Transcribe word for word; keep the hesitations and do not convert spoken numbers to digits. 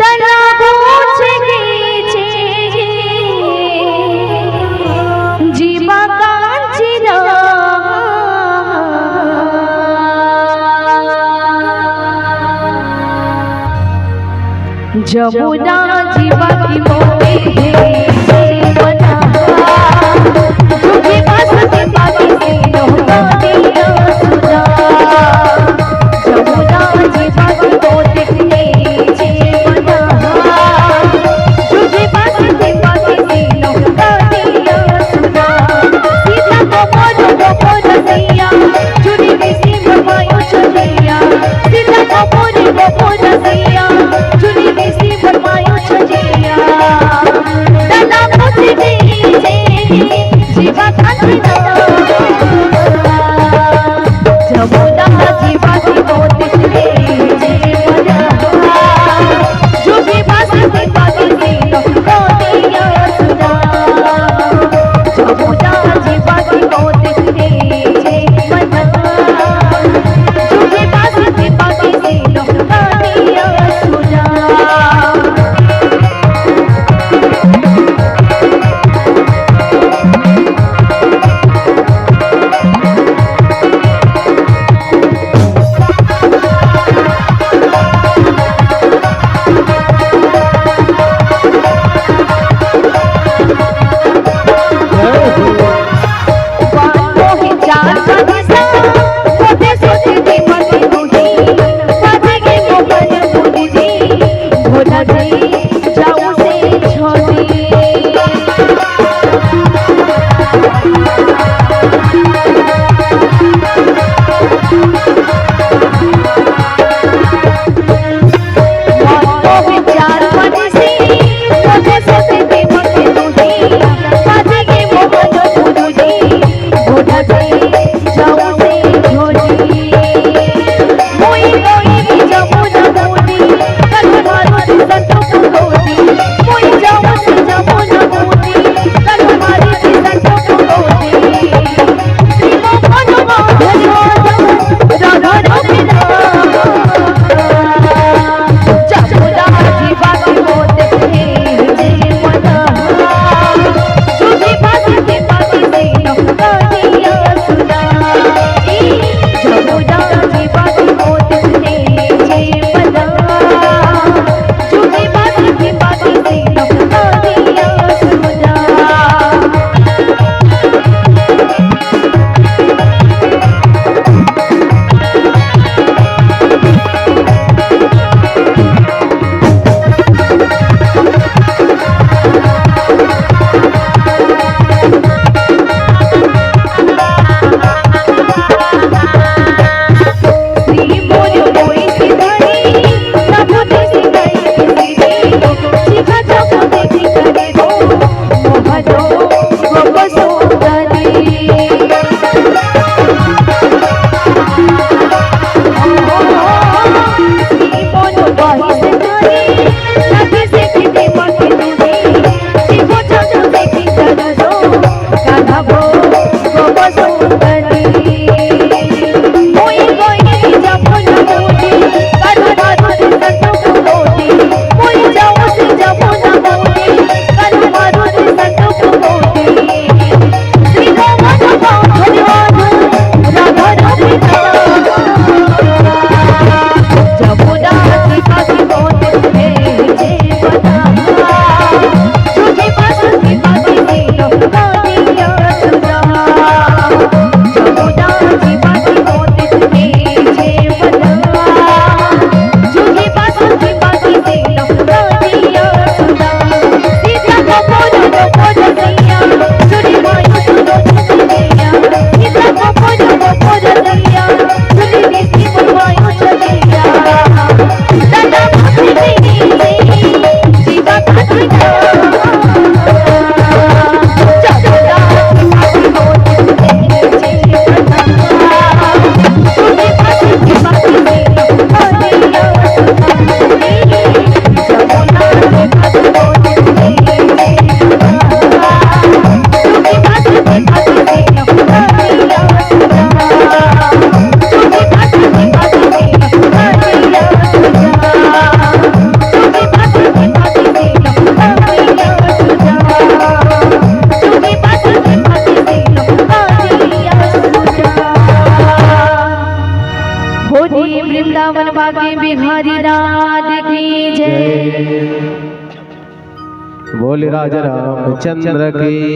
डला पूछ लीजे जीवा कांची राम। जमुना जीवा की मोती हे जीवना, तुझे बस दीपा की सीनों का दिया सुना। जमुना जीवा की मोती हे जीवना, तुझे बस दीपा की सीनों का दिया सुना। सीता को मोर को मोर सैया, चुनी बेसी फरमायो छजैया। सीता को मोर को मोर सैया, चुनी बेसी फरमायो छजैया। डला हरिनाथ की जय। बोल राजा रामचंद्र की